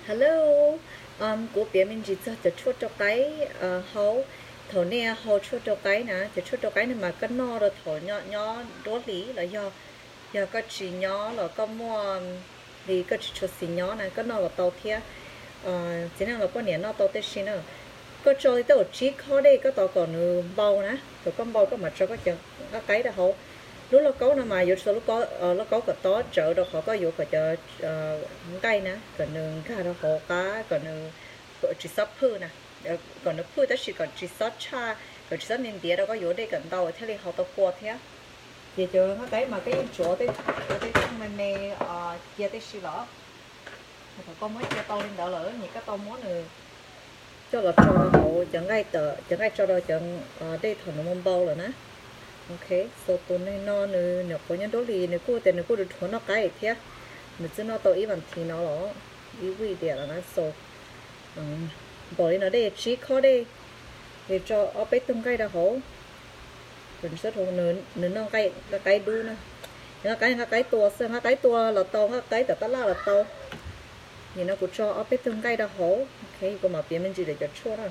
Hello, kuv piav me ntsis txog cov tshuaj rau qaib hau. Thaum nej hau tshuaj rau qaib na, cov tshuaj rau qaib no mas koj noj rau thaum nyob nruab hlis los yog, yog koj tsis nyob los koj muaj li koj tsis tshua xis nyob na, koj noj los tau thiab. Txiv neej los poj niam noj tau tib si na. Koj tso li tej zaum tsib khob dej koj tos kom nws npau na, thaum koj npau koj mam tso koj cov nqaij qaib rau hauv. Lub lauj kaub no mas yuav tsum tau lub lauj kaub kom tob tsawv rau qhov koj yuav kom cov nqaij na kom nws nkag rau hauv qab, kom nws tsis xob phwj na, kom nws phwj tab sis kom tsis xob tshaj, kom tsis xob ntiav ntiav rau, koj yuav dej kom ntau thiaj li hau tau kua thiab. Ces cov nqaij qaib mas koj yeej tsuav ua tej thooj me me cia tib si los. Thaum koj muab cia tau li ntawd lawm ces koj tau muab nws coj los tso rau hauv cov nqaij, cov nqaij tso rau cov dej thaum nws npau npau lawm na. Ok, so tus neeg no nws nyuam qhuav nyob nruab hlis, nws kuj tias nws kuj dhuav noj qaib thiab. Nws twb noj tau ib vas thiv no los, ib vij diam los na, so npaum li no dej tsib khob dej, es tso ob peb tug nqaij rau hauv. Nws noj nqaij qaib dub na. Nqaij qaib, nqaij qaib tua xwb, nqaij qaib tua los tau, nqaij qaib tom tab laj los tau. Nim no kuv tso ob peb tug nqaij rau hauv, ok, kuv mam piav me ntsis lawm cov tshuaj na.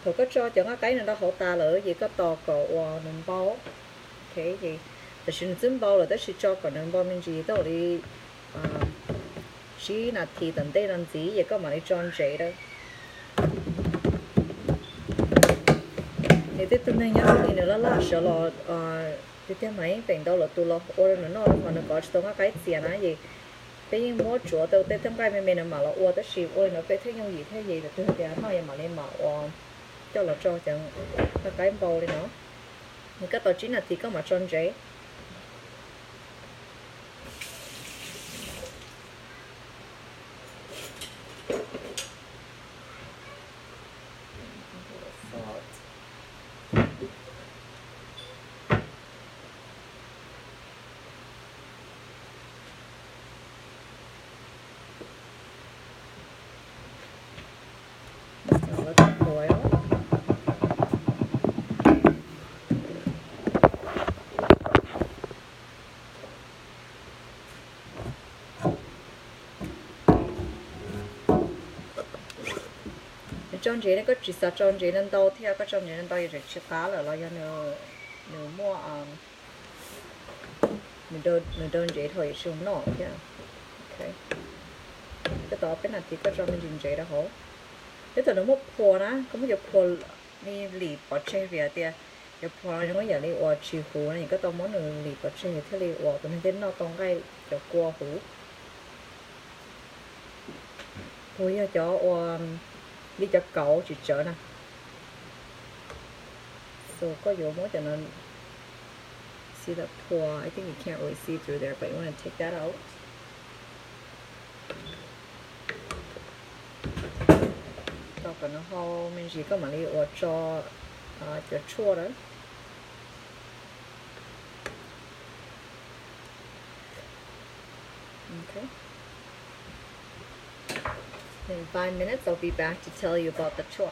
Thaum koj tso cov nqaij qaib no rau hauv tas lawm ces koj tos kom uas nws npau. Ok, ces tam sim nws twb npau lawm tab sis tso kom nws npau me ntsis, tau li tsib nas this tom ntej no ntxiv ces koj mam li tso ntsev rau. Nws tej tug neeg nyob li nws laj laj sawv los tiag tiag mas yeej feem ntau lawm tus los ua rau nws noj los nws kov tsis tau nqaij qaib txias na, ces peb yeej muab tsuav tau tej thooj nqaij me me no mam los ua, tab sis ua li no peb thiaj yooj yim thiab, ces tus twg tias noj yog mam li mam ua coj los tso cov nqaij qaib npau li no. Nws koj tos tsib nas this koj mam tso ntsev. Nws tso ntsev no koj tsis xav tso ntsev no ntau thiab, koj tso ntsev no ntau yuav tsum tsis qab lawm los yog nws muaj, nws daw ntsev dhau yuav tsis zoo noj thiab. Koj tos peb nas this koj tso me ntsis ntsev rau hauv. Teb thaum nws muaj phua na, koj muab cov phua li lim pov tseg vim hais tias cov phua no zoo ib yam li uas tsis huv no, koj tau muab nws lim pov tseg thiaj li uas tus neeg thiaj noj tau nqaij cov kua huv. Huv yog cov uas li cov kauv tsis tsawv na. So koj yuav muab cov no, see the pua, I think you can't really see through there, but you want to take that out. Tos kom nws hau me ntsis koj mam li uas tso cov tshuaj lawm. Okay. In five minutes, I'll be back to tell you about the chua.